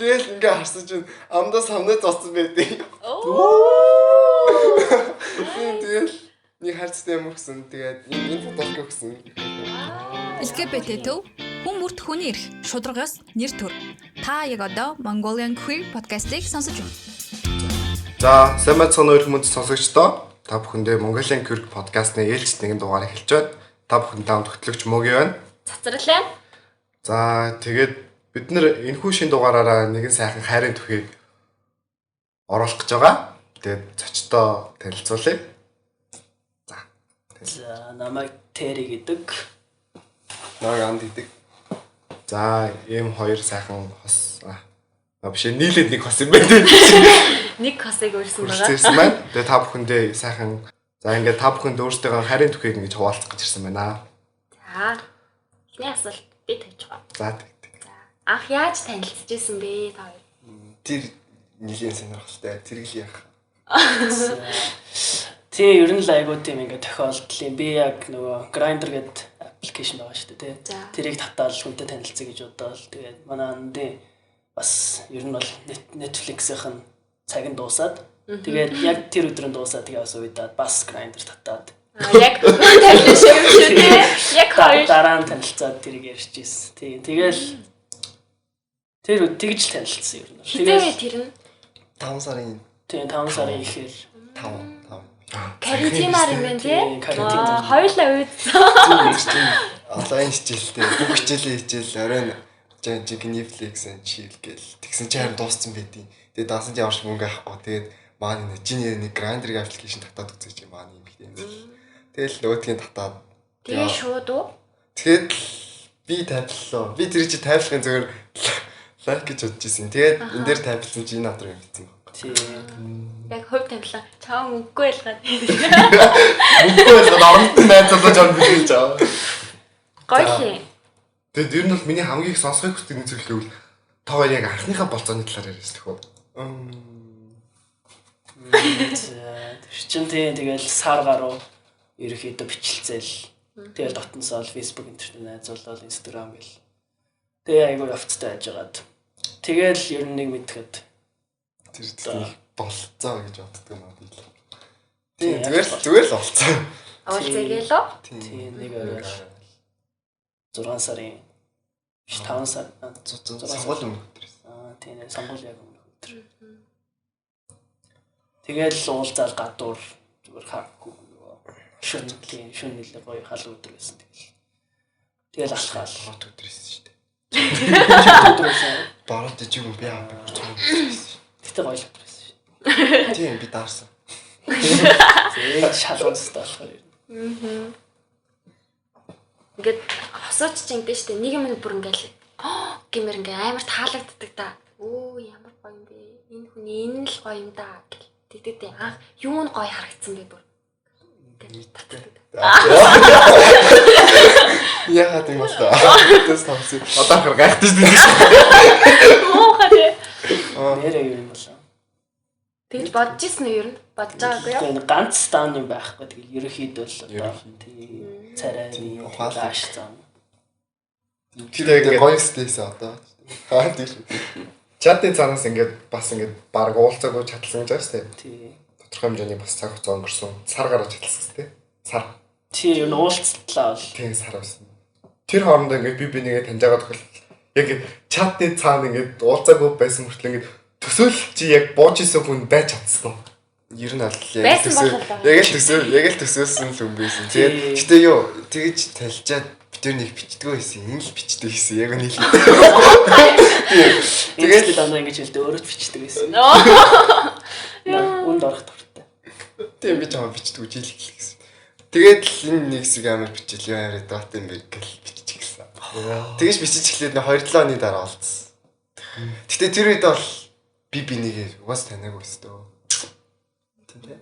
Тэгэл ингээ харсан чинь амдаа самнаа зоцсон байдیں۔ Тэгэл нэг харцтай юм өгсөн. Тэгээд энэ футболк өгсөн. LGBT төв хүн бүрт хүний эрх, шударгаас нэр төр. Та яг одоо Mongolian Queer podcast-ыг сонсож байна. За, сайн байцгаана уу эрх мэнд сонсогчдоо. Та бүхэндээ Mongolian Queer podcast-ны ээлжит нэгэн дугаар эхэлж байна. Та бүхэндээ хамт хөтлөгч Моги байна. Цацрал байна. За, тэгээд бид нэр энэхүү шин дугаараараа нэгэн сайхан хайрын түүхийг оруулах гэж байгаа. Тэгээд зочдоо танилцуулъя. За. За, намайг Тэри гэдэг. Намайг Анд гэдэг. За, ийм хоёр сайхан хос биш ээ, нийлээд нэг хос юм байна. Нэг хосыг өрсөн байгаа. Хүрэлцээрсэн байна. Тэгээ та бүхэндээ сайхан за ингээд та бүхэнд өөрсдийнхөө хайрын түүхийг ингэж хуваалцах гэж ирсэн байна. За. Эхний асуулт би тавьчих ба. За тэг тэг. Анх яаж танилцж исэн бэ та хоёр? Тэр нэлийн сонирхолтой тэргэл яах. Тий, ер нь л айгуу тийм ингээд тохиолдол юм. Би яг нөгөө Grindr гэдэг аппликейшн байгаа шүү дээ, тий. Тэрийг татаал хүнтэй танилцъя гэж бодоол. Тэгээд манай андын бас ер нь бол Netflix-ийнх нь цаг нь дуусаад тэгээд яг тэр өдөр нь дуусаад тэгээ бас уйдаад бас Grindr татаад Яг танилцсан шиг юм шүү дээ. Яг хоёр дараа нь танилцаад тэрийг ярьж ирсэн. Тий, тэгэл тэр тэгж л танилцсан ер нь. Тэгэл тэр нь 5 сарын тий 5 сарын ихээр 5 5 карантинаар юм байна тий. Карантин. Хоёулаа уйдсан. Онлайн хичээлтэй бүх хичээлээ хичээл оройн жинхэнэ Netflix and chill гэл тэгсэн чи харин дууссан байдیں۔ Тэгээд дансан чи ямарч мөнгө авахгүй. Тэгээд маань нэг чиний нэг Grindr аппликейшн татаад үзээч юм маань юм гэдэг. Тэгэл нөгөөдгийг татаад Тэгээ шууд уу? Тэгээд би тайллаа. Би тэр чи тайлахын зөвөр лайк гэж бодож ирсэн. Тэгээд энэ дээр тайлсан чи энэ адрыг хэлсэн баг. Тий. Яг хувь тавилан чам мөнгөгүй байлгаад. Мөнгөгүй байлгаад оронд найзалж орно гэж аа. Гоё хин. Тэгээд ер нь бол миний хамгийн их сонсохыг хүсдэг нэг зүйл гэвэл та хоёр яг анхныхаа болцооны талаар яриач тэх үү? Тэр чин тий тэгэл сар гаруй ерөөхдөө бичлцээл. Тэгэл дотносоол Facebook интернет найзуулаад Instagram гэл. Тэгээ айгүй явцтай байжгаад. Тэгэл ер нь нэг мэдхэд тэр их болцоо гэж боддог юм аа би л. Тийм зүгээр л болцоо. Уулзъя гэлөө? Тийм нэг орой 6 сарын 5 сар 6 сонгуул өмнөх өдөр. Аа тийм сонгуул яг өмнөх өдөр. Тэгэл уулзаал гадуур зүгээр шүн тийм шүн нэлээ гоё халуун өдөр байсан тэгэл. Тэгэл алхаал. Бороод өдөр байсан шүү дээ. Өдөр байсан. Бороод ижиг юм би аа би цуг байсан. Гэтэ гоё л өдөр байсан шүү. Тийм би даарсан. Тэгээд шалгуун зүстэй болохоор ер нь. Ингээд хосууч чинь ингэдэж штэ нэг юм бүр ингээл гэмээр ингээ амар таалагддаг та. Өө ямар гоё юм бэ? Энэ хүний энэ л гоё юм да гэл. Тэгдэг анх юу нь гоё харагдсан бэ бүр. Яагаад юм бол та? Тэс тавсан. Одоо хэр гайхдаг шүү дээ. Муухай тий. Нэрээ юу юм болоо. Тэгж бодож ирсэн үү ер нь? Бодож байгаагүй юу? Тэгээ ганц стан юм байхгүй. Тэгэл ерөнхийдөө л одоо тий царай ухаалаг зам. Тэр ингээд гоё стейс одоо. Аа тийм шүү. Чатын цаанаас ингээд бас ингээд баг уулзаагүй чадлсан гэж байгаа шүү дээ. Тий. Тодорхой хэмжээний бас цаг хугацаа өнгөрсөн. Сар гараа чадлсан тий. Сар. Тий, ер нь уулзтлаа бол. Тийм сар байсан. Тэр хоорондоо ингээд би бинийгээ таньж байгаа тохиолдолд яг ингээд чатны цаана ингээд уулзаагүй байсан мөртлөө ингээд төсөөл чи яг бууж исэн хүн байж чадсан уу? Ер нь бол яг төсөөл яг л төсөөлсөн л хүн байсан. Тэгээд гэтээ юу тэгэж талжаад бид тэр нэг бичдэггүй байсан. Энэ л бичдэг гэсэн. Яг үнэ л. Тэгээд дандаа ингэж хэлдэг өөрөө ч бичдэг байсан. Үнд орох дуртай. Тийм би чамаа бичдэг үжил гэсэн. Тэгээд л энэ нэг хэсэг амар бичил яа яриад юм бэ гэл бичиж эхэлсэн. Тэгэж бичиж эхлээд 2-7 оны дараа олцсон. Гэтэ тэр үед бол би бинийгээ угаас таниагүй өстөө. Тийм ээ.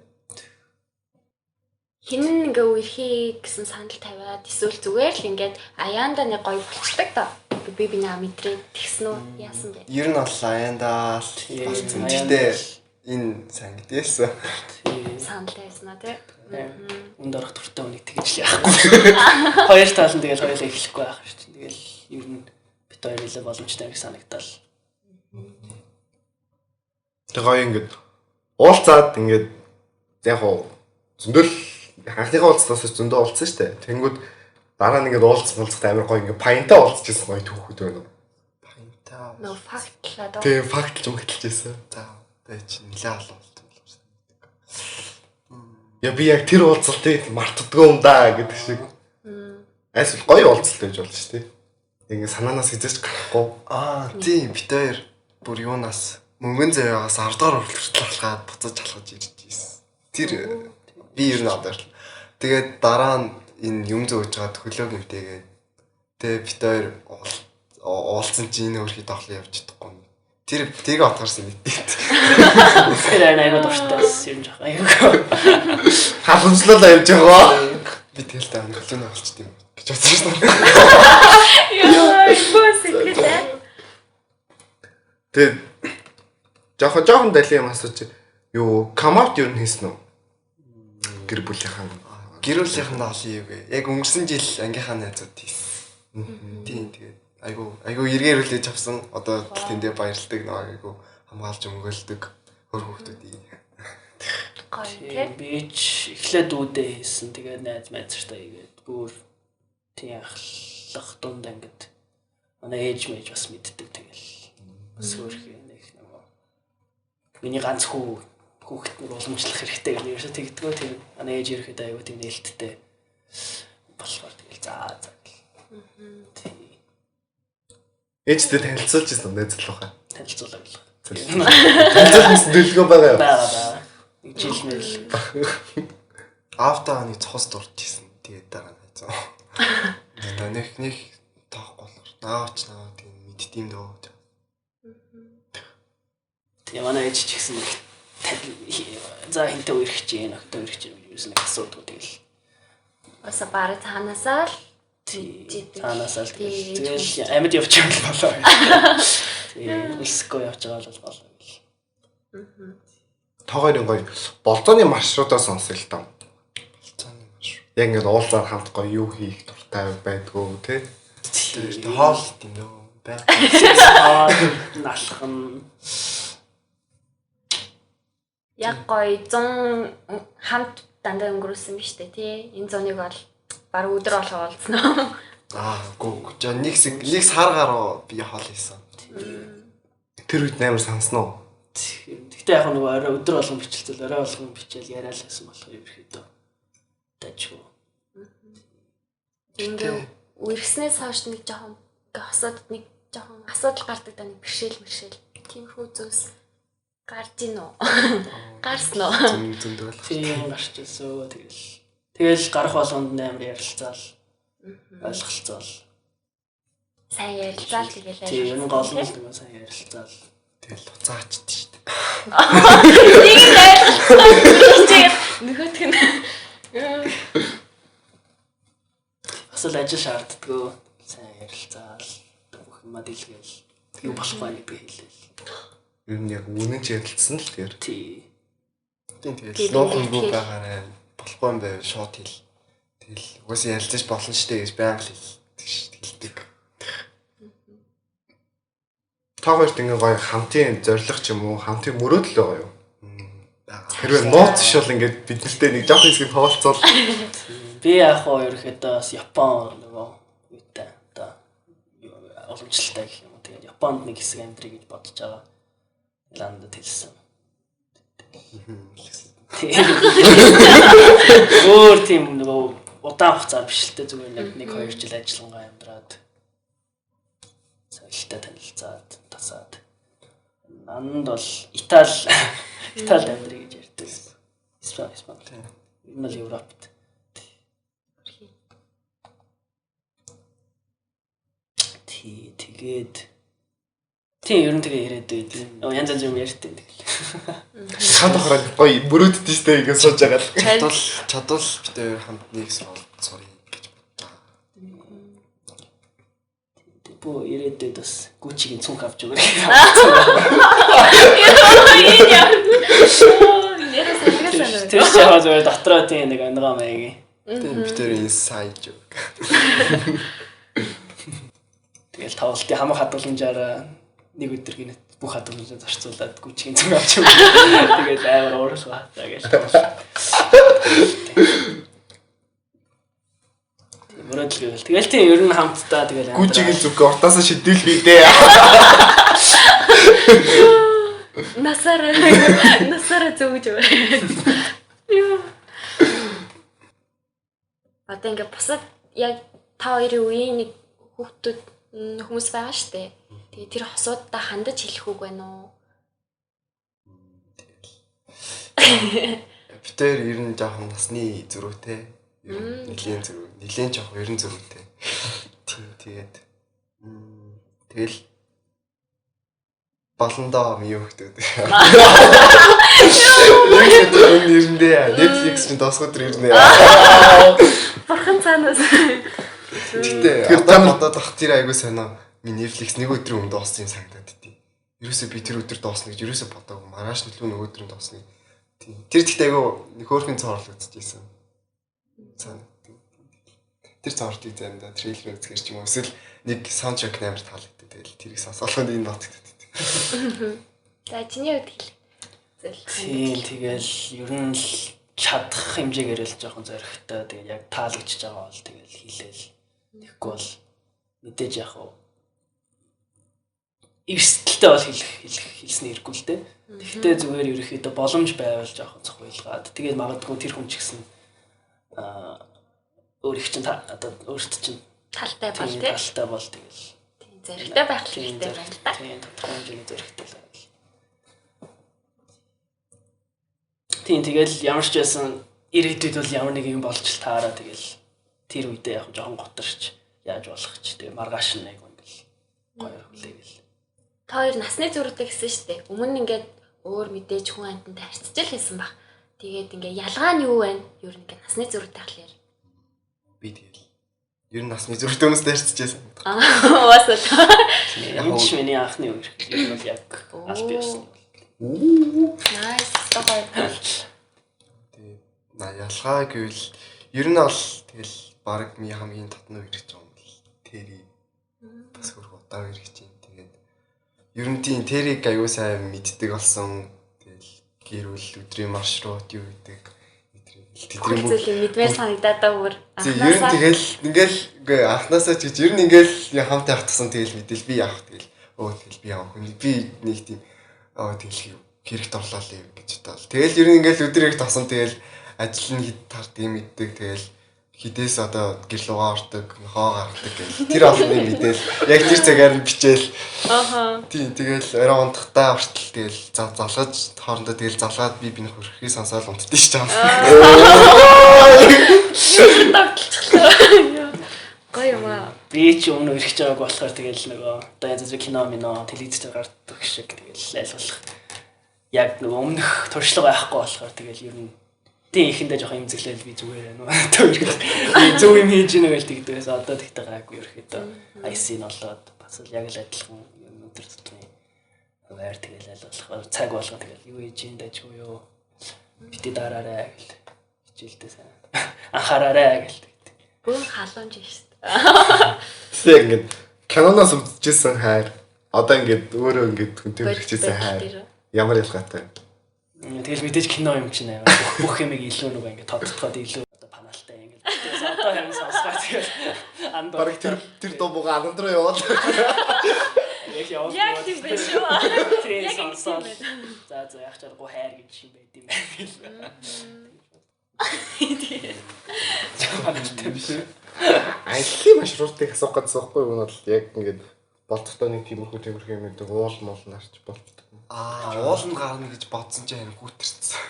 Хин нь ингээ үерхий гэсэн санал тавиад эсвэл зүгээр л ингээд аяанда нэг гоё болчдаг да. Би бинээ мэдрээд тэгсэн үү? Яасан бэ? Ер нь бол аяандаа л болцсон. Гэтэ энэ сайн гэдээсэн. Санал тавьсан аа тий. Үнд орох дуртай хүнийг тэгж л яахгүй. Хоёр тал нь тэгэл хоёулаа эхлэхгүй байх шүү дээ. Тэгэл ер нь бит хоёр нэлээ боломжтой юм шиг санагдал. Тэг гоё ингээд уулзаад ингээд яг хуу зөндөл анхныхаа уулзтаас зөндөө уулзсан шүү дээ. Тэнгүүд дараа нь ингээд уулзах амар гоё ингээд паянтаа уулзчихсан гоё түүхүүд байна уу? Паянтаа. Нөө фактлаа доо. Тийм фактлж мэгтэлж байсан. За тэгээ чи нэлээ олон уулзсан юм санагддаг. Я би яг тэр уулзалтыг мартдаггүй юм да гэдэг шиг. Айс гоё уулзалт байж болно шүү дээ. Ингээд санаанаас хизээч гарахгүй. Аа тийм бит хоёр бүр юунаас мөнгөн заяагаас 10 дугаар хүртэл алхаад буцаж алхаж ирж ирсэн. Тэр би ер нь одоо. Тэгээд дараа нь энэ юм зөөж байгаа төлөө гэмтээгээд тэгээ бит хоёр уулзсан чи энэ өөрхий тоглоо явж чадахгүй. Тэр тэрийг отгорсон мэдээ. Тэр айгуу дуртай бас ер нь жоох айгуу. Халамжлал явж байгаа. Би тэгэл та нөлөө нь болчт юм гэж бодсон шин. Яа, бөө сэтгэлээ. Тэгээд жоохон далийн юм асууч юу come out ер нь хийсэн үү? Гэр бүлийнхэн. Гэр бүлийнхэн олон юу гэ. Яг өнгөрсөн жил ангийнхаа найзууд хийсэн. Тийм тэгээд айгу эргээр хүлээж авсан. Одоо тэндээ баярлдаг нэг айгу хамгаалж өмгөөлдөг хөр хүүхдүүдийг. Гоё тий. Би ч эхлээд үүдээ хийсэн. Тэгээд найз майзартай хийгээд бүр тийм ахлах дунд ангид манай ээж мэж бас мэддэг тэгэл. Бас хөөрхөн нэг нөгөө миний ганц хүү хүүхэд нэг уламжлах хэрэгтэй гэх юм шиг тэгдэггүй. Тэр манай ээж ерөөхдөө айгу тийм нээлттэй болохоор тэгэл за за гэл. Тийм. Ээжтэй танилцуулж ирсэн найз залуухаа. Танилцуулаа гэл. Танилцуулсан дэлгөө байгаа юу? Байгаа. Нэг жил мэл. Аавтаа нэг цус дурж исэн. Тэгээд дараа найз. Одоо нэг тоохгүй болохоор наавч наа тийм мэддэм дөө. Тэгээ манай ээж ч гэсэн нэг за хинтээ үерхэж гин охтой үерхэж гин гэж юусэн нэг асуудаг тэгэл. Аса бараг цаанаасаа л цаанаасаа л тэгэл амьд явж байгаа болоо. Тэгээ үлсэхгүй явж байгаа бол болоо гэл. Тоогоорын гоё болзооны маршрутаа сонсъё л доо. Болзооны маршрут. Яг ингээд уулзаад хамт гоё юу хийх дуртай байдгүй тий. Тэр хоол тийм нөө бай. Хоол налхан Яг гоё 100 хамт дандаа өнгөрүүлсэн биз дээ тий. Энэ зуныг бол баг өдөр болгоо уулзсан уу? Аа гүү. Жо нэг сар гаруй би хоол хийсэн. Тэр үед амар сансан уу? Гэхдээ яг нөгөө орой өдөр болгон бичлэл орой болгон бичээл яриа л байсан болохоор ерөөхдөө дажгүй. Ингээ үерхснээс хойш нэг жоохон ингээ хосоод нэг жоохон асуудал гардаг да нэг бэршээл мэршээл. Тиймэрхүү зүйлс гарч ийн үү? Гарсан уу? Зөндөл. Тийм гарч ирсэн. Тэгэл гарах болгонд амар ярилцаал. Ойлголцоол. Сайн ярилцаал тэгэл. Тийм ер нь гол нь л нөгөө сайн ярилцаал. Тэгэл уцаачд шүү дээ. Нэг нь ойлголцоо. Нөгөөх нь бас л ажил шаарддаггүй. Сайн ярилцаал. Бүх юмаа дэлгээл. Юу болохгүй гэдгийг хэлээл. Ер нь яг үнэн ч ярилцсан л тэр. Тий. Тийм тэгэл нуухангүй байгаарай. Болохгүй юм байв шууд хэл. Тэгэл угаасаа ярилцаж болно штэ гэж байнга л хэлдэг. Та хоёрт ингээ гоё хамтын зорилго ч юм уу, хамтын мөрөөдөл байгаа юу? Хэрвээ нууц биш бол ингээд бид нартэй нэг жоох хэсгийг хаваалцвал. Би яг хоо ерөөхдөө бас Япон нөгөө юутай одоо уламжлалтай гэх юм уу. Тэгээд Японд нэг хэсэг амьдрий гэж бодож байгаа. Ландд хэлсэн. Өөр тийм нөгөө удаан хугацаар биш л дээ зүгээр нэг 2 жил ажиллангаа амьдраад соёлтой танилцаад тасаад. Нанд бол Италид амьдрий гэж ярьдаг. Испани. Ер нь бол Европт. Тий, тэгээд тий ер нь тэгээ яриад байд. Янз янз юм ярьдیں۔ Тэгэл. Хамт охроо гоё мөрөөддөг штэ ингэ сууж байгаа л. Чадвал бид хоёр хамт нэг сургууль сурыг гэж бодож байгаа. Бөө ирээдүйд бас Гүчигийн цүнх авч өгөөрэй. Нэрээ сэтгэл санаа. Тэр чинь яг зүгээр дотроо тийм нэг онгоо маягийн. Тийм бид хоёр inside joke. Тэгэл тоглолтын хамаг хадгаламжаараа нэг өдөр гинэт бүх хадгаламжаа зарцуулаад гүчгийн зүг авч өгөө. Тэгээд амар уурлах хатаа гэж. Мөрөөдөл гэвэл тэгэл тийм ер нь хамтдаа тэгэл Гүчигийн зүг уртаасаа шидэл би дээ. Насаараа насаараа зөөгж байна. Йоо. Одоо ингээ бусад яг та хоёрын үеийн нэг хүүхдүүд хүмүүс байгаа штэ. Тэгээ тэр хосуудаа хандаж хэлэх үг байна уу? Бид хоёр ер нь жоохон насны зөрүүтэй. Ер нь нэлийн зөрүү, нэлийн жоох ер нь зөрүүтэй. Тийм тэгээд тэгэл баландаа ми өгдөг. Яг тэр нэрэндээ Netflix чинь дуусах өдөр ирнэ. Бурхан цаанаас. Гэтэ одоо бодоод ах тэр айгуу сонио. Ми Netflix нэг өдрийн өмнө дууссан юм санагдаад идэв. Ерөөсөө би тэр өдөр дуусна гэж ерөөсөө бодоагүй. Маргааш нөлөө нөгөө өдөр нь дуусна. Тийм. Тэр тэгтээ айгуу хөөрхөн цоорлол үзчихсэн. Цаана. Тэр цоорлыг заримдаа трейлер үзэхэр ч юм уу эсвэл нэг саундтрек амар таалагддаг. Тэгэл тэрийг сонсоолоход энэ батгдаг. За чиний хувьд хэл. Зүйл. Тийм тэгэл ер нь л чадах хэмжээгээр л жоохон зоригтой. Тэгээд яг таалагдчихж байгаа бол тэгэл хийлээл. Тэгэхгүй бол мэдээж яг уу эрсдэлтэй бол хэлэх хэлсэн хэрэггүй л дээ. Тэгэхдээ зүгээр ерөөхдөө боломж байвал жоохон цохиулгаад тэгээд магадгүй тэр хүн ч гэсэн өөрийг чинь одоо өөрт чинь талтай бол тий. Талтай бол тэгэл. Тийм зоригтой байх хэрэгтэй байна л да. Тийм тодорхой хэмжээний зоригтой л байл. Тийм тэгэл ямар ч байсан ирээдүйд бол ямар нэг юм болж таараа тэгэл тэр үедээ яг жоохон готарч яаж болох ч тэгээ маргааш нэг ингээл гоё хүлээгээл. Та хоёр насны зөрүүтэй гэсэн шүү дээ. Өмнө нь ингээд өөр мэдээж хүн амьтантай харьцаж л байсан баг. Тэгээд ингээ ялгаа нь юу вэ? Ер нь ингээ насны зөрүүтэй ахлаар. Би тэгэл ер нь насны зөрүүтэй хүмүүстэй харьцаж байсан. Аа уусаа. Энэ ч миний анхны үер. Ер нь бол яг аль бие усны. Nice. Гоё. Тэгээд на ялгаа гэвэл ер нь бол тэгэл баг ми хамгийн татны үер гэж байгаа юм бол Тэри бас хөрх удаа үер гэж юм. Тэгээд ер нь тийм Тэрийг аюу сайн мэддэг болсон. Тэгэл гэр бүл өдрийн маршрут юу гэдэг тэдний зүйлийг мэдмээр санагдаад аа бүр. Ер нь тэгэл ингээл үгүй анхнаасаа ч гэж ер нь ингээл хамт явах тасан тэгэл мэдэл би явах тэгэл өө тэгэл би явах. Би нэг тийм тэгэл хэрэгт орлоо л юм гэж бодоол. Тэгэл ер нь ингээл өдөр их тасан тэгэл ажил нь хэд тард юм мэддэг тэгэл хідээс одоо гэр лугаа ордог, нохоо гаргадаг гэл тэр олонны мэдээл яг тэр цагаар нь бичээл. Аха. Тийм тэгэл орой унтахтаа хүртэл тэгэл залгаж хоорондоо тэгэл залгаад би биний хөрхийг сонсоол унтдээ шүү дээ. Юу тавталчихлаа. Гоё юм аа. Би ч өмнө өргөж байгааг болохоор тэгэл нөгөө одоо янз бүрийн кино мино телевиз дээр гардаг шиг тэгэл аль болох яг нөгөө өмнөх туршлага байхгүй болохоор тэгэл ер нь тийм ихэндээ жоохон имзэглээл би зүгээр байна уу. Би зөв юм хийж гинэ гэж тэгдэг байсан. Одоо тэгтээ гайгүй ерөөхдөө IC нь олоод бас л яг л адилхан юм өдөр тутмын байр тэгэл аль болох цаг болгон тэгэл юу хийж ин дажгүй юу. Бити дараарай гэл хичээлдээ сайн анхаараарай гэл тэгдэг. Бөөн халуунж шүү дээ. Тэг ингээд киноноос үзчихсэн хайр одоо ингээд өөрөө ингээд хүнтэй хүрчихсэн хайр ямар ялгаатай вэ? Тэгэл мэдээж кино юм чинь амар бүх юмыг илүү нөгөө ингээд тодтогоод илүү одоо паналтай ингээд. Тэгээс одоо харин сонсгоо тэгэл анд бараг тэр дуу бууга ананд руу яваад яг яваад яг тийм байх шүү. Тийм сонсоод за за яг чаргагүй хайр гэж юм байд юм байна гэл. Паналтай биш. Аяллаа маршрутыг асуух гэсэн байхгүй юу? Бол яг ингээд болцогтой нэг тиймэрхүү юм гэдэг уул муул нарч болцдог. Аа, ууланд гарна гэж бодсон чинь харин хүүтэрсэн.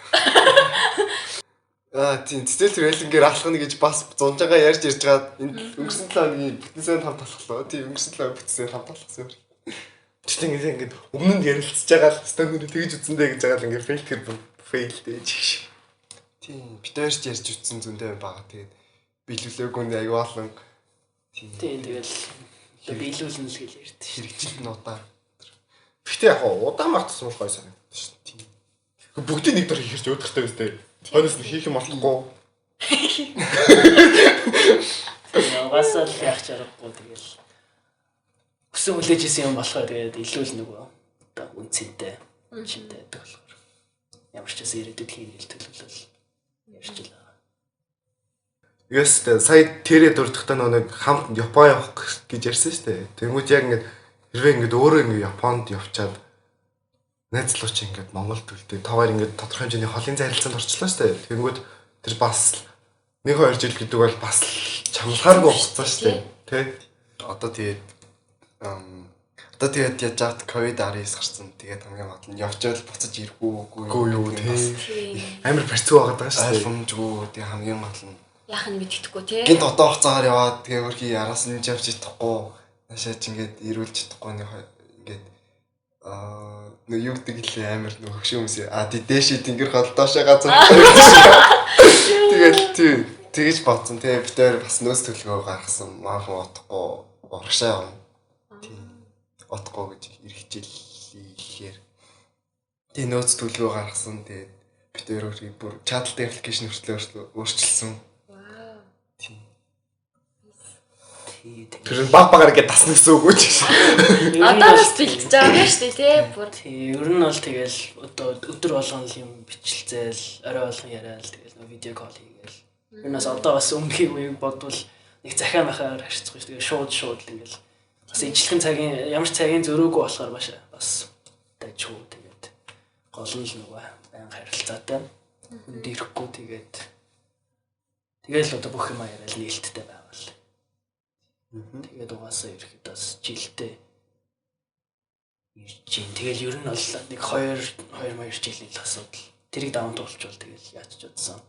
Аа, тийм цэцэл тэр элэнгээр алхах гэж бас зунжаага ярьж ирж байгаа энэ өнгөрсөн 7 хоногийн бүтэн сайн хамт алхлаа. Тийм өнгөрсөн 7 хоног бүтэн сайн хамт алхсан юм. Тэгвэл ингээд ингээд өмнө нь ярилцж байгаа л өстө нэр тэгж үзэндээ гэж байгаа л ингээд фейл тэр фейл дээ чигш. Тийм, бид хоёрч ярьж үтсэн зөндөө байгаа. Тэгээд биелүүлээгүй нь аюу олон. Тийм, тэгэл биелүүлнэ л гэж ярьд. Хэрэгжил нь удаа. Гэхдээ яг удаан мартсан бол гоё санагддаг шүү дээ. Тийм. Бүгдийг нэг дор хийхэрч өөдөртэй биз дээ. Хойноос нь хийх юм болохгүй. Угаасаа л яах чаргагүй тэгэл өсөн хүлээж исэн юм болохоор тэгээд илүү л нөгөө одоо үнцэнтэй шинтэй байдаг болохоор ямар ч байсан ирээдүйд хийн гэж төлөвлөл ярьж л байгаа. Yes, сая тэрэ дурдахдаа нэг хамт Япон явах гэж ярьсан шүү дээ. Тэнгүүд яг ингээд хэрвээ ингээд өөрөө ингээд Японд явчаад найзлууч ингээд Монгол төлдөө та хоёр ингээд тодорхой хэмжээний холын зай харилцаанд орчлоо шүү дээ. Тэнгүүд тэр бас 1-2 жил гэдэг бол бас чамлахааргүй хугацаа шүү дээ. Тэ? Одоо тэгээд одоо тэгээд яаж чад ковид-19 гарсан. Тэгээд хамгийн гол нь явчаад буцаж ирэх үгүй юу тий. Амар барьцгүй байгаад байгаа шүү дээ. Ойлгомжгүй. Тэгээд хамгийн гол нь яах нь мэддэхгүй тий. Гинт одоо хугацаагаар яваад тэгээ өөрхий араас нь явж чадахгүй. Наашаа ч ингээд ирүүлж чадахгүй нэг ингээд нөө юу гэдэг лээ амар нөө хөгшин хүмүүс а тий дээшээ тэнгэр гол доошоо газар. Тэгэл тий тэгэж бодсон. Тэгээ бид хоёр бас нөөц төлгөө гаргасан. Маахан утахгүй урагшаа явна. Тий. Утахгүй гэж ирэх хичээллэхээр. Тий нөөц төлгөө гаргасан. Тэгээд бид хоёр өөрийг бүр чаталтай аппликейшн хүртэл өөрчилсөн. Вау. Тий. Тэр нь баг багаар ингээд тасна гэсэн үг үү чи. Одоос бэлтэж байгаа юм шүү дээ тий бүр. Тий, ер нь бол тэгэл одоо өдөр болгоно л юм бичлцээл, орой болгон яриад тэгэл нөө видео кол хийгээл. Ер нь бас одоо бас өмнөхийг үеийг бодвол нэг захиа махаар харьцахгүй шүү. Тэгээ шууд шууд л ингээл бас ижлэхэн цагийн ямар ч цагийн зөрүүгүй болохоор бас дайчгүй тэгээд гол нь л нөгөө байнга харилцаатай. Хүнд ирэхгүй тэгээд тэгэл одоо бүх юм яриад нээлттэй байвал. Тэгээд угаасаа ирэхэд бас жилдээ ирж гин. Тэгэл ер нь бол нэг 2 2 жилийн л асуудал. Тэрийг даван туулчвал тэгэл яаж ч бодсон.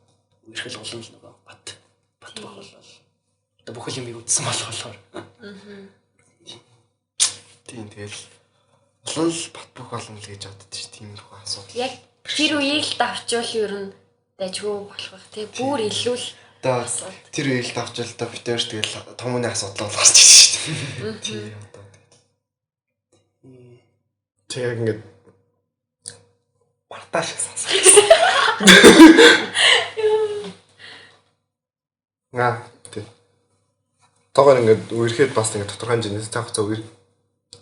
Үерхэл улам л нөгөө бат бат бах бол одоо бүх юмыг үдсэн болохоор. Тийм тэгэл улам л бат бөх болно л гэж боддоо ш. Тиймэрхүү асуудал. Яг тэр үеийг л давчвал ер нь дайжгүй болох байх тий. Бүр илүү л одоо тэр үеийг л давчвал одоо бид хоёр тэгэл том үний асуудал бол гарч ирж шүү дээ. Тий одоо тэгэл. Тэг яг ингээд мартаа шиг сонссон. Наа тий. Тоогоор ингээд үерхэд бас ингээд тодорхой хэмжээний цаг хугацаа үер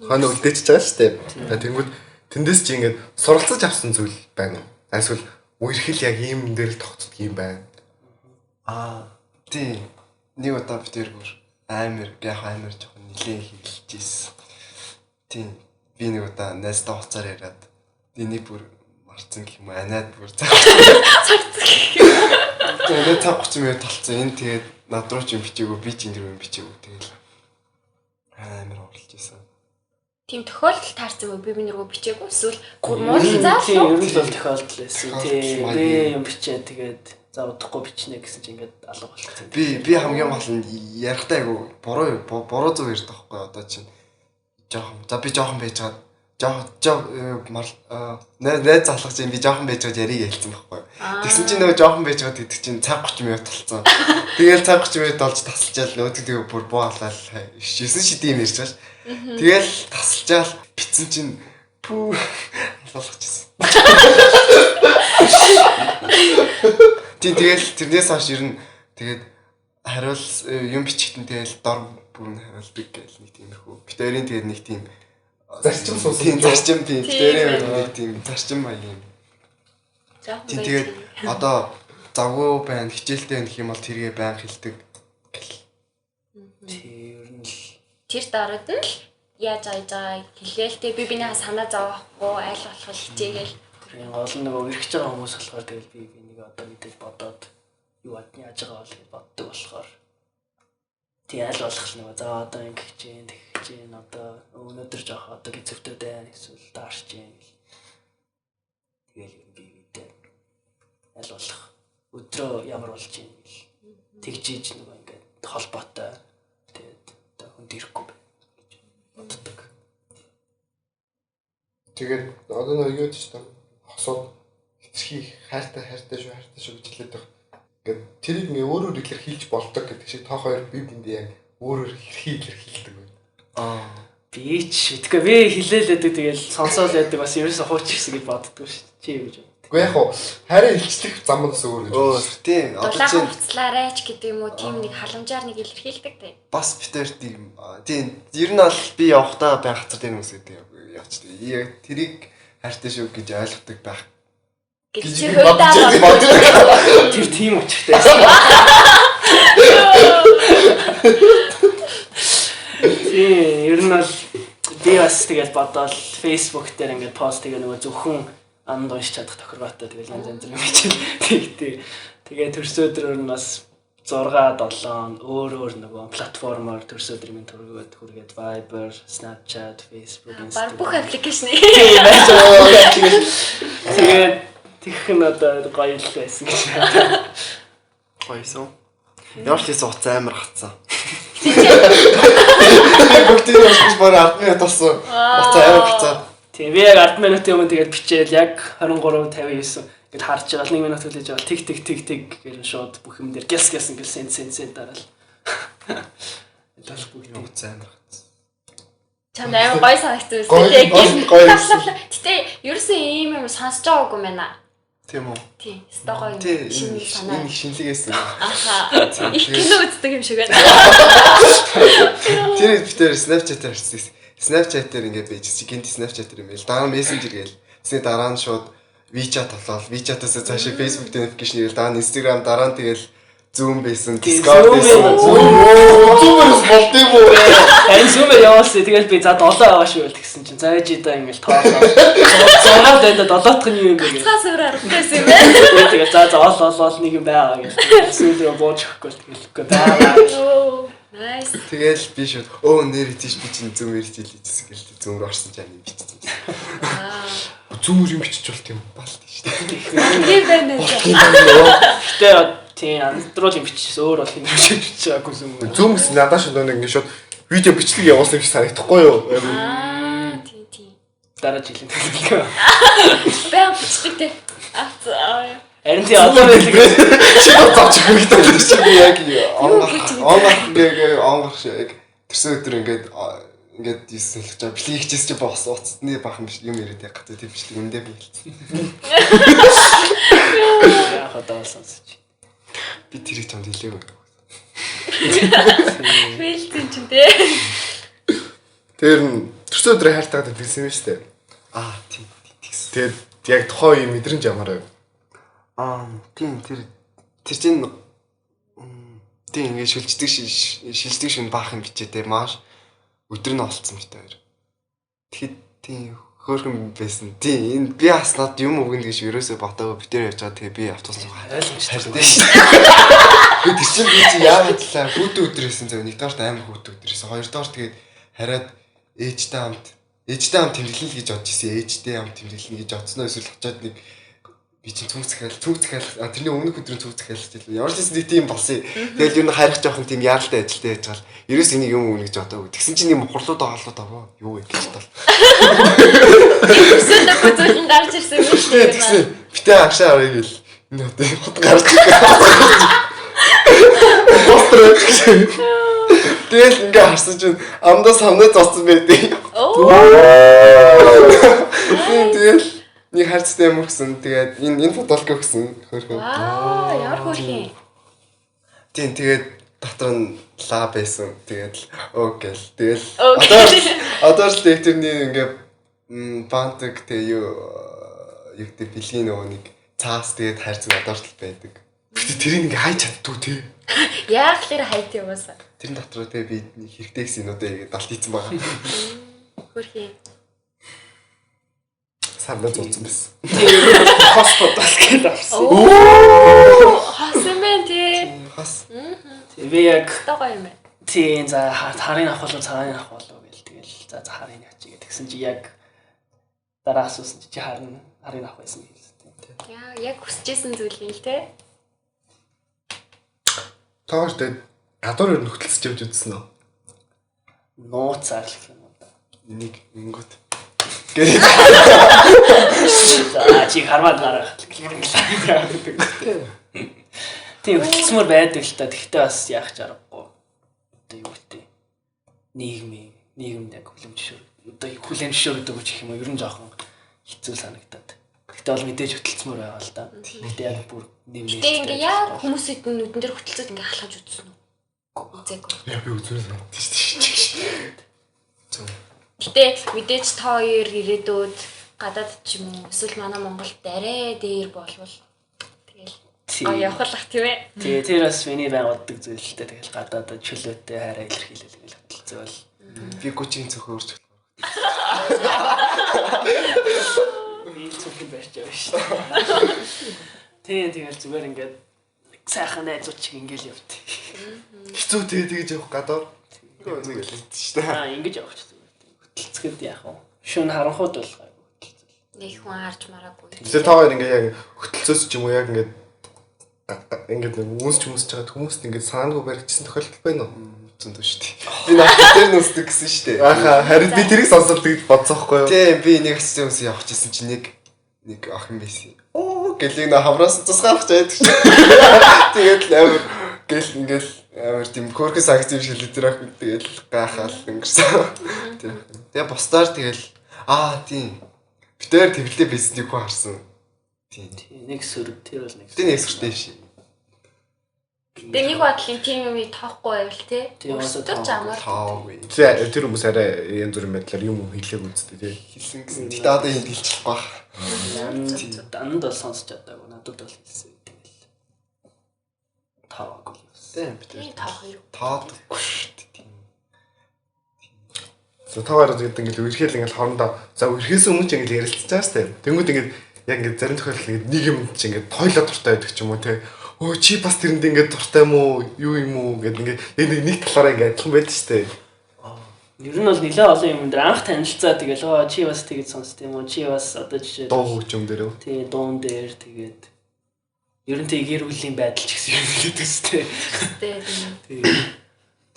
хойно үлдээчихэж байгаа шүү дээ. Тэнгүүд тэндээс чи ингээд суралцаж авсан зүйл байна уу? Эсвэл үерхэл яг ийм дээр л тогтцдог юм байна. Аа тий. Нэг удаа бид хоёр бүр амар яг амар жоохон нилээн хийлж ирсэн. Тий. Би нэг удаа найзтай хуцаар яриад энийг бүр марцсан гэх юм уу аниад бүр цаг. Тэгээд цаг 30 минут толцсон. Энэ тэгээд над руу ч юм бичээгүй, би ч энэ рүү юм бичээгүй. Тэгэл амар урлж исэн. Тийм тохиолдол таарсан үү? Би миний рүү бичээгүй эсвэл бүр муулцаа л уу? Ер нь бол тохиолдол байсан. Тий. Би юм бичээ тэгээд за удахгүй бичнэ гэсэн чинь ингээд алга болчихсон. Би хамгийн гол нь ярихтаа айгу буруу зөв ярьдаг байхгүй одоо чинь жоохон за би жоохон байж байгаа жоохон найз залгаж чинь би жоохон байж байгаад яриг ялцсан байхгүй. Тэгсэн чинь нөгөө жоохон байж байгаад гэдэг чинь цаг 30 минут толцсон. Тэгээл цаг 30 минут олж тасалчаал нөгөө тэгээ бүр буу халаал 9 шидийн юм ярьж байгаа ш. Тэгээл тасалчаал битсэн чинь пүү алуулчихсан. Тийм тэгэл тэрнээс хойш ер нь тэгээд хариул юм бичгтэн тэгэл дор бүр нь хариулдаг гэл нэг тиймэрхүү. Бид хоёрын тэгээд нэг тийм зарчим суусан. Тийм зарчим тийм. Бид хоёрын нэг тийм зарчим маяг юм. Тийм тэгээд одоо завгүй байна, хичээлтэй байна гэх юм бол тэргээ баян хэлдэг гэл. Тийм ер нь л тэр дараад нь л яаж ааж байгаа хэлээл тэ би бинийхээ санаа зовохгүй аль болох хичээгээл. Тэр гол нь нөгөө эргэж байгаа хүмүүс болохоор тэгэл би нэг одоо мэдээж бодоод юу яаж байгаа бол гэж боддог болохоор тий аль болох нөгөө за одоо ингэж чинь тэгэж чинь одоо өнөөдөр жоох одоо гизвтүүд байна эсвэл даарч чинь гэл. Тэгэл ер нь би бидээ аль болох өдрөө ямар болж чинь гэл тэгж ийж нөгөө ингээд холбоотой тэгээд одоо хүнд ирэхгүй байна гэж боддог. Тэгээд одоо нөгөө юу гэж байна хосууд хитрхи хайртай хайртай шүү хайртай шүү гэж хэлээд байгаа. Ингээд тэрийг ингээ өөрөөр илэрхийлж болдог гэдэг шиг та хоёр бие биендээ яг өөрөөр хэрхэн илэрхийлдэг вэ? Би ч мэдгүй би хэлээл байдаг тэгэл сонсоол байдаг бас ерөөсө хууч гэсэн гэж боддгоо шүү. Чи юу гэж боддог? Гэхдээ яг хуу хайраа илчлэх зам нь бас өөр гэж Өөр тийм одоо чи хувцлаарай ч гэдэг юм уу тийм нэг халамжаар нэг илэрхийлдэг тий. Бас битэр тийм тийм ер нь бол би явахдаа байн хацар дээр хүмүүс гэдэг явчихдаг. Яг тэрийг хайртай шүү гэж ойлгодог байх гэж чи хувьдаа боддог. Тэр тийм учиртай байсан. Тийм, ер нь бол би бас тэгэл бодоол Facebook дээр ингээд пост тэгээ нөгөө зөвхөн анд уншиж чадах тохиргоотой тэгэл янз янз юм бичээл тэгтээ. Тэгээ төрсө өдрөөр нь бас 6 7 өөр өөр нөгөө платформоор төрсө өдрийн минь төргөөд хүргээд Viber, Snapchat, Facebook, Баг Instagram. бүх аппликейшн. Тийм байж байгаа. Тэгээд тэгэх нь одоо гоё л байсан гэж байна. Гоёсон. Ямар ч хийсэн утас амар хатсан. Тийм. Бүгдийг уншиж бараг 10 минут болсон. Утас амар хатсан. Тийм би яг 10 минутын өмнө тэгээд бичээл яг 23:59 ингээд харж байгаа л 1 минут хүлээж авал тэг тэг тэг тэг гэр шууд бүх юм дээр гялс гялс ингээд сент сент сент дараал. Тэгэл бүгд Утас амар хатсан. Чамд амар гоё санагдсан Гоё, үстэй тийм. гоё Гэтэ ерөөсөн ийм юм сонсож байгаагүй юм байна. Тийм үү? Тийм. Өстой гоё юм. Тий, Шинэ энэ санаа. энэ шинэлэг байсан. Аха. Их кино үздэг юм шиг байна. Тэр би тэр Snapchat-аар харсан. Snapchat дээр ингээд байж чи гинт Snapchat юм байл. Дараа нь Messenger гээл. Тэсний дараа нь шууд WeChat болоод WeChat-аас цаашаа Facebook дээр notification ирэл. Дараа нь Instagram, дараа нь тэгэл Zoom байсан, Тийм, Discord Zoom байсан. байсан. Zoom-ээс болд юм уу? Харин Zoom-ээр явуулсан. Тэгэл би за 7 аваа шүү л тэгсэн чинь за ээж даа ингээд тоолоо. 6 дайнда 7 дахь нь юу юм бэ гэх. Цаа сүр аргатайсэн юм байна. Тэгээд за за ол ол ол нэг юм байгаа гэх. Сүүл рүү бууж өгөхгүй л тэгэл үгүй байгаа. Оо, Nice. Тэгэл би шууд өө нэр тийш би чинь Zoom-ээр хичээлээжсэн гэл Zoom руу орсон чинь юм бичсэн. Zoom-ээр юм бичиж болт юм. Болт шүү дээ. Тийм байна. Гэтэ тийм андруул юм бичсэн. Өөр бол юм бичиж байгаагүй Zoom. Zoom гэсэн надад шууд нэг ингэ шууд видео бичлэг явуулсан юм шиг санагдахгүй юу? Аа, тийм тийм. Дараа жилийн төлөвлөгөө. Баян бичдэг те. Аа, за. Харин тийм одоо байдаг. Чи зовч өгөх гэдэг Тэр чинь би яг онгох ингээ онгох шиг тэрсэн өдөр ингээд ингээд юусэн л чаа бичлэг хийчихсэн чи бос уцсны бахан биш юм яриад яг гацаа тэр бичлэг үндэ би хэлсэн. Яг одоо сонсож. Би тэрийг чамд хэлээгүй. Фейлцэн чинь те. Тэр нь төрсөн өдрөө хайртайгаа тэгсэн юм шүү дээ. Аа тийм тэгсэн. Тэгээд яг тухайн үеийн мэдрэмж ямар байв? Аа тийм тэр тэр чинь тийм ингээд шүлждэг шилждэг шүн баах юм бичээтэй маш өдөр нь олцсон бит хоёр. Тэгэхэд тийм хөөрхөн байсан. Тийм энэ би бас над юм өгнө гэж ерөөсөө бодоагүй битээр явж байгаа. Тэгээ би автобус руу Ойлгомжтой. хайртай шүү. Би тэр чинь би чи яагаад талаа хүүтэн өдөр байсан зөө нэгдүгээрт амар хүүтэн өдөр байсан. Хоёрдугаар тэгээд хараад ээжтэй хамт тэмдэглэнэ гэж бодож ирсэн. Ээжтэй хамт тэмдэглэнэ гэж бодсноо эсвэл очиод нэг би чинь цүнх захиал тэрний өмнөх өдрийн цүнх захиалж байлаа. Ямар ч байсан нэг тийм болсон. Тэгэл ер нь харих жоохон тийм яаралтай ажилтай байж байгаа л ерөөс энийг юм өгнө гэж бодоагүй. Тэгсэн чинь нэг мухарлууд оолууд аваа. Юу вэ гэж бодол. Төсөөлөхгүй зүйл нь гарч ирсэн юм шүү дээ. Тэгсэн битээ агшаа авъя гэл энэ одоо хот гарч ирсэн. Постэр. Тэгэл ингээ харсан чинь амдаа самнаа зоцсон байдیں۔ Оо. Тэгэл нэг харцтай юм өгсөн. Тэгээд энэ футболк өгсөн хөөрхөн. Вау, ямар хөөрхөн. Тийм тэгээд дотор нь ла байсан. Тэгээд л окей л. Тэгэл одоо л тэг тэрний ингээ бантаг тэг юу юу гэдэг бэлгийн нөгөө нэг цаас тэгээд хайрцаг одоо л байдаг. Гэтэ тэрийг ингээ хайж чаддгүй тий. Яах л хайт юм уусаа. Тэрэн дотор тэг би нэг хэрэгтэй гэсэн юмнуудаа ингээд далд хийцэн байгаа. Хөөрхөн. Самнаа зууцсан байсан. Хос футбол гэж авсан. Оо, хос юм байна тий. Хас. Би яг Одоо гоё юм байна. тийм за харыг авах болов цагаан авах болов гэл тэгэл за за харыг авчиг тэгсэн чи яг дараа асуусан чи харна харыг авах байсан гэсэн. Яа, яг хүсэжсэн зүйл юм л те. Таагаар тэгээд гадуур ер нь хөтөлсөж явж үзсэн үү? Нууцаар л гэх юм уу да. Энийг ингүүт. Гэ За чи хармаад гарах. Тийм хөтөлсмөр байдаг л та. Тэгтээ бас яах ч аргагүй. Одоо юу гэдэг нийгмийн яг хүлээн зөвшөөр одоо хүлээн зөвшөөрдөг гэх юм уу ер нь жоохон хэцүү санагдаад. Тэгтээ бол мэдээж хөтөлсмөр байгаа л да. Тэгтээ яг бүр нэм нэ. Гэтэ ингээ яг хүмүүсийн нүдэн дээр хөтөлцөөд ингээ халахаж үзсэн үү? Үзээгүй. Яа би үзмээр санагдчих шүү дээ. Зөв. Гэтэ мэдээж та хоёр ирээдүйд гадаад ч юм уу эсвэл манай Монголд арай дээр болвол тэгэл гоё явах л ах тийм ээ. Тэгээ тэр бас миний байн боддог зүйл л дээ. Тэгэл гадаадад чөлөөтэй хайраа илэрхийлэл ингээл хөтөлцөөл. Би Gucci-ийн цөхөө өрч. Би цөхөн барьж явна шүү дээ. Тийм тэгэл зүгээр ингээд сайхан найзууд чиг ингээл явд. Хэцүү тэгээ тэгж явах гадуур. Зүгээр л шүү дээ. Аа ингэж явах ч зүгээр. Хөтөлцөхөд яах вэ? Шүн харанхууд бол гайгүй хөтөлцөл. Нэг хүн харж мараагүй. Тэгэхээр та хоёр ингээ яг хөтөлцөөс ч юм уу яг ингээд ингээд нэг үнсч хүмүүсж байгаа хүмүүст ингээд санаангүй баригдсан тохиолдол байна уу? Зөндөө шүү дээ. Би надад тэр нүсдэг гэсэн шүү дээ. Ааха харин би тэрийг сонсоод тэгж бодсон байхгүй юу? Тийм би нэг хэсэг юмс явах гэсэн чинь нэг охин байсан. Оо гэлийг на хавраас тусгаах ч байдаг. Тэгээд л амар гэл ингээл амар тийм хөөрхөн санкц юм шиг л тэр охин тэгэл гайхаал өнгөрсөн. Тэр охин. Тэгээ бусдаар тэгэл аа тийм битээр тэглээ байсан нэг хүн харсан. Тийм. Нэг сөрөг тэр бол нэг. Тэр нэг сөртэй биш. Тэгээ нэг бодлын тийм юм тоохгүй байвал те. Өөрсдөө ч амар. Таагүй. Тэр хүмүүс арай янз бүрийн байдлаар юм хэлээг үзтээ тий. Хэлсэн гэсэн. Гэтэ одоо энд хэлчих байх. Данд бол сонсч чадаагүй. Надад бол хэлсэн. Тэгэл таагүй. Тийм битээр. Тоох юу? Таадаггүй шүү дээ. Тийм. За та хоёр гэдэг ингээл үерхэл ингээл хоорондоо за үерхээс өмнө ч ингээл ярилцж байгаа сте. Тэнгүүд ингээд яг ингээд зарим тохиолдолд ингээд нэг юм чи ингээд тойлоо дуртай байдаг ч юм уу те. Өө чи бас тэрэнд ингээд дуртай юм уу? Юу юм уу гэд ингээд яг нэг талаараа ингээд адилхан байдаг сте. Ер нь бол нэлээ олон юм дээр анх танилцаа тэгэл оо чи бас тэгэж сонсд юм уу? Чи бас одоо жишээ дуу хөгжим дээр үү? Тий, дуун дээр тэгээд ер нь тэг гэр бүлийн байдал ч гэсэн юм гэдэг сте. Тий.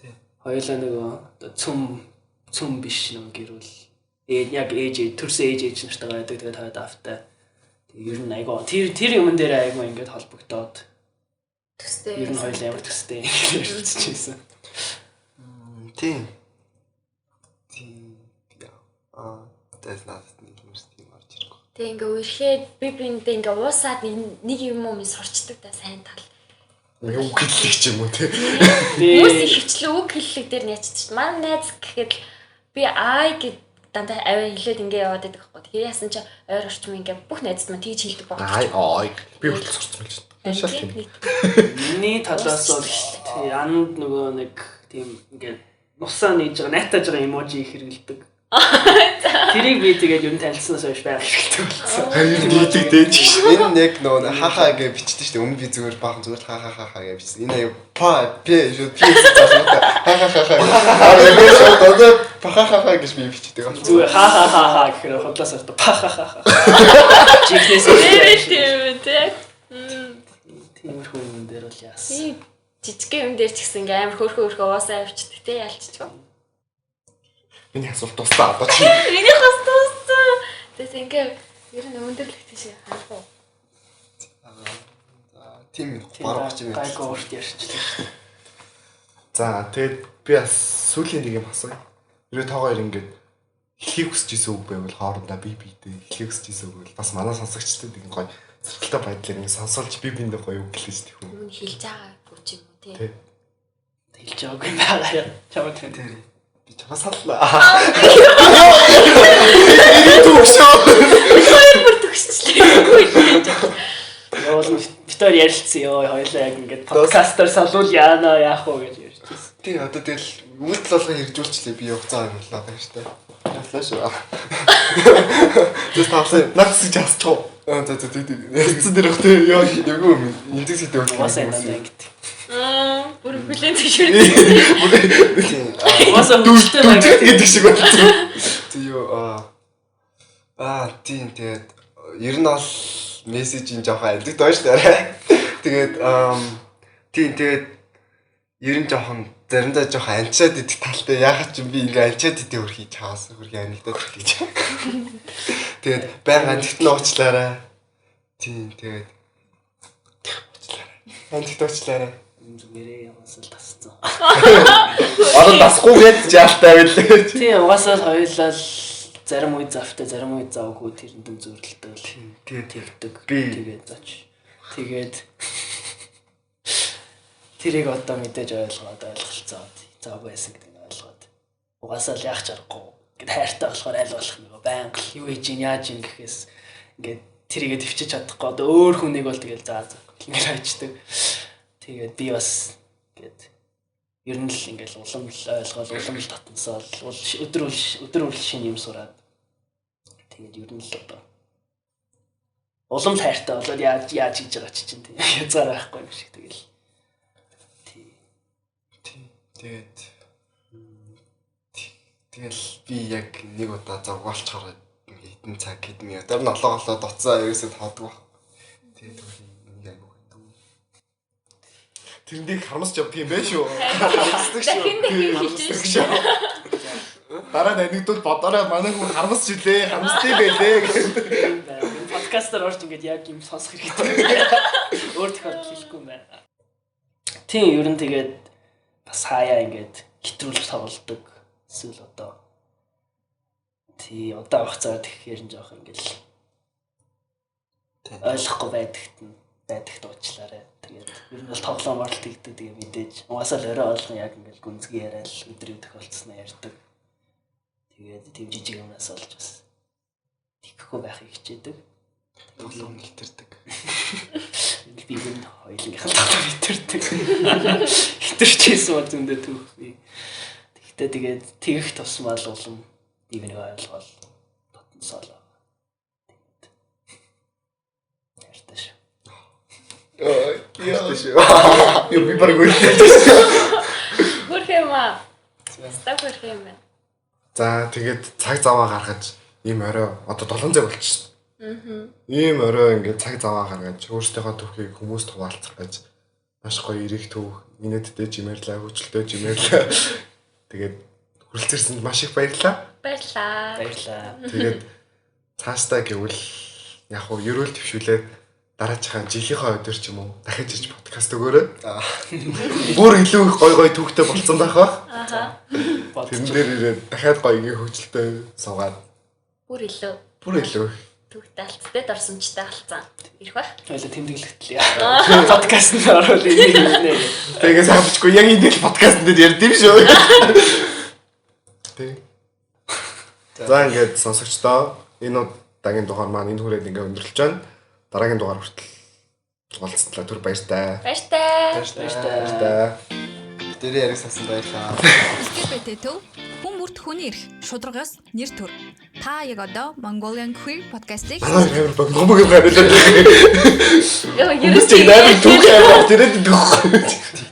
Тий. Хоёулаа нөгөө одоо цөм биш нөгөө гэр бүл. Яг ээж төрсөн ээж нартайгаа байдаг тэгээд хойд аавтай. Тэг ер нь айгуу тэр юмн дээр айгуу ингээд холбогдоод төстэй. Ер нь хоёул амар төстэй гэж хэлчихсэн. Тийм. Тийм. Аа, тэс надад нэг юм тийм орж ирэхгүй. Тэг ингээ үерхэд би биэндээ ингээ уусаад нэг юм уу сурчдаг та сайн тал. Үг хэллэг ч юм уу тий. Хүмүүс их хвчлэн үг хэллэг дээр нь ячдаг шүү. Манай найз гэхэд би ай гэд дандаа аваа хэлээд ингээ яваад байдаг байхгүй. Тэгэхээр яасан чи ойр орчим ингээ бүх найзд маань тэгж хэлдэг баг. Ай ой би хүртэл сурцсан байж байна. Шал тийм. Миний талаас бол тий анд нөгөө нэг тийм ингээ нусаа нээж байгаа, найтаж байгаа эможи хэрэгэлдэг. Тэрийг би тэгээд ер нь танилцсанаас хойш байнга хэрэглэдэг болсон. Харин нийтэг дээж гэж. Энэ нэг нөгөө ха ха гэж бичдэг шүү дээ. Өмнө би зүгээр баахан зүгээр ха ха ха ха гэж бичсэн. Энэ аяа па п шууд п гэсэн ха ха ха ха. Аа би шууд одоо па ха ха ха гэж би бичдэг болсон. Зүгээр ха ха ха ха гэхээр худлаас орто па ха ха ха. Жихнээс тийм тий. Тиймэрхүү юм дээр бол яасан. Жижиг юм дээр ч гэсэн ингээм амар хөөрхөн уусаа авчдаг тий ялччихв. Миний асуулт дуслаа одоо чи. Миний бас дууссан. Тэгээс ингээ ер нь өндөрлөх тийш харах уу. За тийм бараг 30 минут. Гайгүй урт ярьчихлаа шүү дээ. За тэгээд би бас сүүлийн нэг юм асууя. Хэрвээ та хоёр ингээд хэлхийг хүсэж исэн үг байвал хоорондоо бие биедээ хэлхийг хүсэж исэн үг бол бас манай сонсогчдод нэг гоё сонирхолтой байдлаар ингээд сонсоолж бие биендээ гоё үг хэлж тийх үү. Өмнө хэлж байгаагүй ч юм уу тий. Хэлж байгаагүй юм байгаа яа. Чамд тэр. Би чамаас саллаа. Энэ төгшөө. Хоёр бүр төгсчлээ. Явуул бит хоёр ярилцсан ёо хоёлаа яг ингээд подкастаар салуул яана яах вэ гэж ярьчихсан. Тий одоо тэгэл үйлдэл болгон хэрэгжүүлчихлээ би явах заа юм л байна шүү дээ. Явлаа шүү. Тэс тавлаа. Наад хэсэг жасчих уу? Аа за за тий. Хэцэн дээрх тий. Яа Яггүй юм. Эндээс хэдэ Угаасаа энэ надад ингэдэг. Бүр хүлэн зөвшөөрсөн. Угаасаа хүчтэй байгаа гэдэг шиг болсон. Тий юу аа тийм тэгээд ер нь бол мессежийн жоохон адилт байна шүү дээ. Тэгээд тийм тэгээд ер нь жоохон заримдаа жоохон анчаад идэх талтай яхаа ч би ингээ анчаад идэх хөрхий чаас хөрхий анигдаад гэж. Тэгээд байнга антигт нь уучлаарай. Тийм тэгээд уучлаарай. Антигт уучлаарай. Зүгээрээ яваасаа л тасцсан. Одоо дасахгүй гээд жаалтай байлээ. Тийм угаасаа л хоёулаа л зарим үед завтай, зарим үед завгүй тэрэнд нь зөрлөлтөө л Тэгээд тэгдэг. Би- Тэгээд заач. Тэгээд тэрийг одоо мэдээж ойлгоод ойлголцоод зав байсан гэдгийг ойлгоод угаасаа л яах чаргагүй Ингээд хайртай болохоор аль болох нөгөө байнга л юу хийж ийн яаж ийн гэхээс ингээд тэрийгэ төвчиж чадахгүй одоо өөр хүнийг бол тэгэл заа заа ингээд хайчдаг. Тэгээд би бас ингээд ер нь л ингээд улам л ойлгоол улам л татансаал өдөр өдөр үл шинэ юм сураад тэгээд ер нь л одоо улам л хайртай болоод яаж яаж хийж байгаа чи чинь тийм хязгаар байхгүй юм шиг тэгэл тий. Тэгээд тэгэл би яг нэг удаа зовгоолчхоор ингээ хэдэн цаг хэдэн минут тэр нь олоо олоо дуцаа ерөөсөө тоодгүй баг. Тэгээд нэг айгуу хэдэн. Тэрндийг харамсч явдаг юм байна шүү. Харамсдаг шүү. Дахин дахин хэлж шүү. Дараа нь анекдот бодорой манай хүн харамсч илээ, харамсдээ байлээ гэх. Тийм байна. Энэ подкастаар орж ингээд яг юм сонсох хэрэгтэй. Өөр тохиолдол хэлэхгүй юм байна. Тийм ер нь тэгээд бас хаяа ингээд хэтрүүлж тоглодог. Эсвэл одоо тий удаан хугацаар тэгэхээр нь жоох ингээд ойлгохгүй байдагт нь байдагт уучлаарай. Тэгээд ер нь бол тоглоомор л тэгдэг. Тэгээ мэдээж угаасаа л орой болгон яг ингээд гүнзгий яриад л өдрийн тохиолдсноо ярьдаг. Тэгээд тийм жижиг юмнаас олж бас тэгхгүй байхыг хичээдэг. Тоглоом хитэрдэг. Би энэ хоёулынх нь тоглоом хитэрдэг. Хитэрчээсэн бол зөндөө түүх би. Тэгтээ тэгээд тэгэх тусмаа л улам нэг нэг ойлгоол татансаал. Тэгээд хайртай шүү. Яа. Шүү. Юу би баг үлдээ. Хөрх юм аа. Став хөрх юм байна. За тэгээд цаг заваа гаргаж ийм орой одоо 7 цаг болчихсон. Ийм орой ингээд цаг заваа гаргаж өөрсдийнхөө түүхийг хүмүүст хуваалцах гэж маш гоё эрэг түүх инээдтэй жимэрлээ, хөвчлөлтэй жимэрлээ. Тэгээд хүрэлцээрсэнд маш их баярлалаа. Баярлаа. Баярлаа. Тэгээд цаашдаа гэвэл яг уу ерөөл төвшүүлээд дараачихаа жилийнхаа өдөр ч юм уу дахиж иж подкаст өгөөрэй. Бүр илүү их гой гой түүхтэй болцсон байх ба. Аха. Тэрэн дээр ирээд дахиад гоё ингээ хөвчлөлтэй суугаад Бүр илүү бүр илүү их түүхтэй алцтай дорсомжтой алцсан. Ирэх байх. Хоёлаа тэмдэглэгдлээ. Подкаст нь оруул энийг хэлнэ. Тэгээ сайн бичгүй яг энэ л подкастн дээр ярьд юм шүү. Тэг. За ингээд сонсогчдоо энэ удаагийн дугаар маань энэ хүрээд ингээд өндөрлөж байна. Дараагийн дугаар хүртэл уулзтлаа түр баяртай. Баяртай. Баяртай. Баяртай. Бидний яриг сонсон баярлалаа. LGBT төв хүн бүрт хүний эрх, шударгаас нэр төр. Та яг одоо Mongolian Queer podcast-ийг Манай амар богино юм гараад. Йоо, Хүмүүс чинь амар түүх амар тэрээд дөхөх.